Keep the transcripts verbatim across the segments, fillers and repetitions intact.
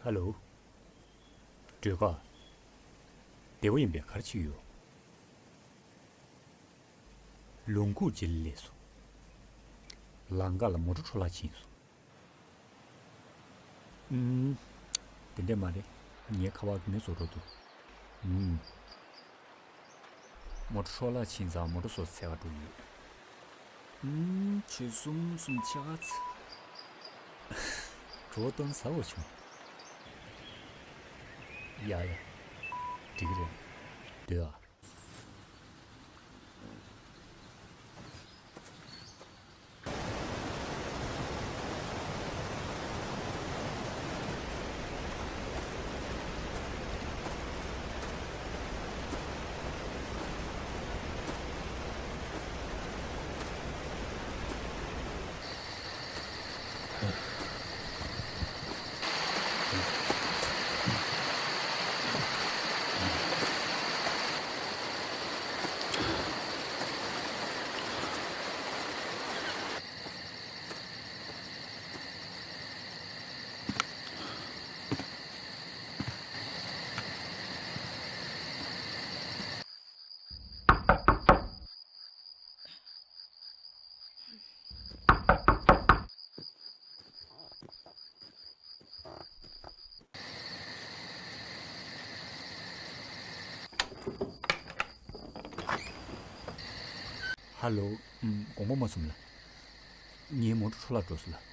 ཧ་ལོ། སྒྲོལ་དཀར། བདེ་པོ་ཡིན་པས། ག་རེ་བྱེད་ཀྱི་ཡོད། ལུང་ཁུག་ཅིག་སླེབས་སོང་། ལམ་ཁ་ལ་མོ་ཊ་འཕྲོ་བརླག་ཕྱིན་སོང་། ཨུམ། དེ་འདྲས་མ་རེད། ངའི་ཁ་པར་དེ་ནས་བཟོ་འགྲོ་འདུག་ཨུམ། མོ་ཊ་འཕྲོ་བརླག་ཕྱིན་ཙང་མོ་ཊ་བཟོ་འཚོལ་ག་འགྲོ་གི་ཡོད། ཨུམ། ཆུ་ཚོད་གསུམ་གསུམ་ཕྱེད་ཀ་ཚ། གྲོད་པ་ལྟོགས་ན་ཟ་དགོས་བྱུང་། ཡ་ཡ། འགྲིག་གི་རེད། སྡོད་ཨ། ཧ་ལོ། ཨུམ། དགོངས་པ་མ་ཚོམས་ལགས། ངའི་མོ་ཊ་འཕྲོ་བརླག་འགྲོ་སོང་ལགས།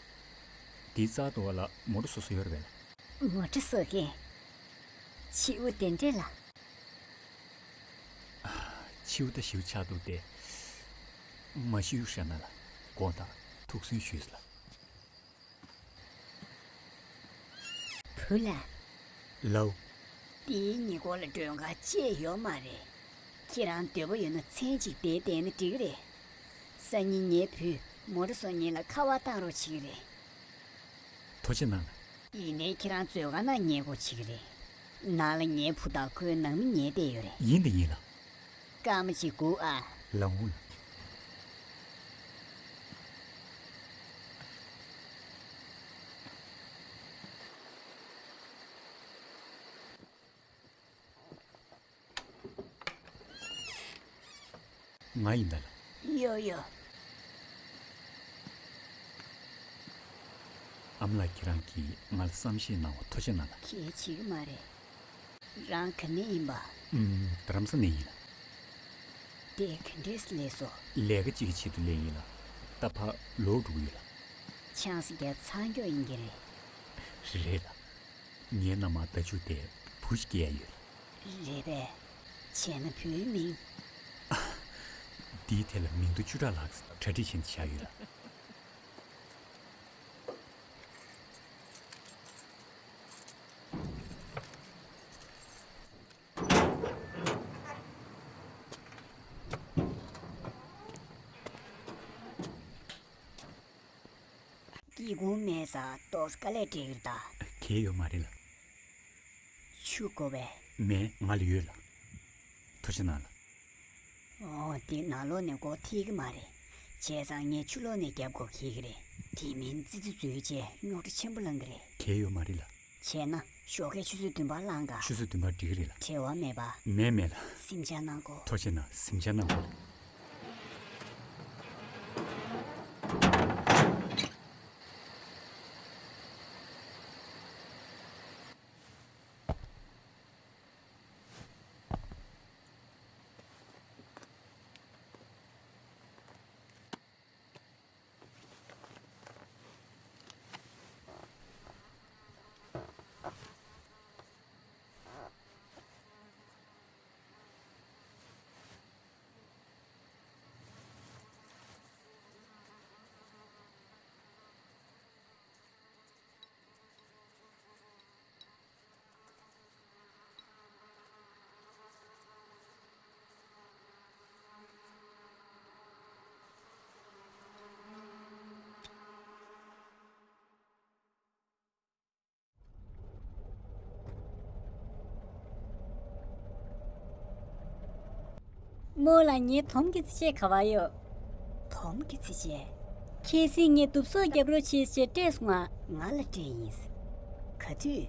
དེའི་རྩར་དུ་བ་ལ་མོ་ཊ་བཟོ་ས་ཡོད་རེད་པས་ལགས། མོ་ཊ་བཟོ་མཁན། ཕྱི་དབུགས་དེ་འདྲས་ལ། ཕྱི་དབུགས་ད་ཞེ་པོ་ཆགས་འདུག་སྟེ། མ་ཤི་གཡུག་བཞག་ན་ལ། དགོངས་དག་ཐུགས་སུན་ཞུས་ལ། བུ་ལ། ལའོ། དེའི་ཉེ་འཁོར་ལ་མགྲོན་ཁང་ཅིག་ཡོད་མ་རེད། ཁྱེད་རང་འདོད་པ་ཡོད་ན་མཚན་གཅིག་དེར་བསྡད་ན་འགྲིག་གི་རེད། སང་ཉིན་ངའི་བུས་མོ་ཊ་བཟོ་མཁན་ལ་ཁ་པར་བཏང་རོགས་བྱེད་ཀྱི་རེད། ཐུགས་རྗེ་གནང་། ཡིན་ནའི་ཁྱེད་རང་མཛོད་ཁང་ནང་ཉལ་དགོས་བྱེད་ཀྱི་རེད། ནང་ལ་ངའི་བུ་དང་ཁོའི་ནང་མི་ཉལ་བསྡད་ཡོད་རེད། ཡིན་དང་ཡིན་ལགས། སྐར་མ་གཅིག་སྒུག་ཨ། ལགས་འོང་ལགས། ང་ཡིན་ད་ལ། ཡོ་ཡོ། ཨ་མ་ལགས་ཁྱེད་རང་གིས་ང་ལ་བསམ་ཤེས་གནང་བ་ཐུགས་རྗེ་གནང་ལ། གལ་ཆེ་གི་མ་རེད། རང་ག་ནས་ཡིན་པ། ཨུམ། རྡ་རམ་ས་ནས་ཡིན་ལ། དེ་ག་འདྲས་སླེབས་སོང་། ལས་ཀ་གཅིག་གི་ཆེད་དུ་སླེབས་ཡིན་ལ། ད་ཕར་ལོག་འགྲོ་གི་ཡོད་ལ། ཆང་ས་རྒྱབ་ཚར་མགྱོགས་ཡིན་གྱི་རེད། རེད་ལ། ངའི་མནའ་མ་ཟླ་མཇུག་དེ་བུ་ཞིག་སྐྱེ་ཡ་ཡོད་ལ། རེད་པས། བྱས་ན་བུའི་མིང་། འདིའི་ཐད་ལ་མིང་ཐོ་བཅུ་ཕྲག་ལྷག་གྲ་སྒྲིག་བྱས་ནས་བཞག་ཡོད་ལ། སྐྱིད་ཁུངས་མེད་ས་ཏོག་ཙམ་དཀའ་ལས་འཕྲད་ཀྱི་རེད་ད། གལ་ཡོད་མ་རེད་ལ། ཆུ་དགོས་པས། མེད། ང་ལ་ཡོད་ལ། ཐུགས་རྗེ་གནང་ལ། ཨོ། དེ་ནང་ལོགས་ནས་སྒོ་ཐེག་གི་མ་རེད། བྱས་ཙང་ངས་ཕྱི་ལོགས་ནས་རྒྱབ་སྒོ་འཁྱེར་གི་རེད། དེ་མིན་ཙི་ཙི་འཛུལ་བྱས་རྙོག་དྲ་ཆེན་པོ་ལངས་གི་རེད། གལ་ཡོད་མ་རེད་ལ། བྱས་ན་ཞོགས་ཀས་ཆུ་ཚོད་བདུན་པར་ལངས་དང་། ཆུ་ཚོད་བདུན་པར་འགྲིག་གི་རེད་ལ། བྲེལ་བ་མེད་པ། མེད་མེད་ལ། གཟིམ་འཇག་གནང་དགོས། ཐུགས་རྗེ་གནང་། གཟིམ་འཇག་གནང་དགོས། རྨོ་ལགས། ངའི་དོམ་གྱི་རྩེད་ཆས་ག་པར་ཡོད། དོམ་གྱི་རྩེད་ཆས། ཁྱེད་སྲིད་ངས་གདུབ་སོག་རྒྱབ་རོགས་བྱེད་ཅེས་སྤྲད་སོང་ང་། ང་ལ་སྤྲད་ཡིན། ག་དུས།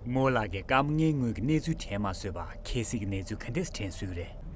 རྨོ་ལགས་ཀྱིས་སྐར་མ་ལྔའི་སྔོན་གྱི་གནས་ཚུལ་དྲན་མ་བཟོད་པ། ཁྱེད་སྲིད་ཀྱི་གནས་ཚུལ་ག་འདྲས་དྲན་སྲོལ་རེད།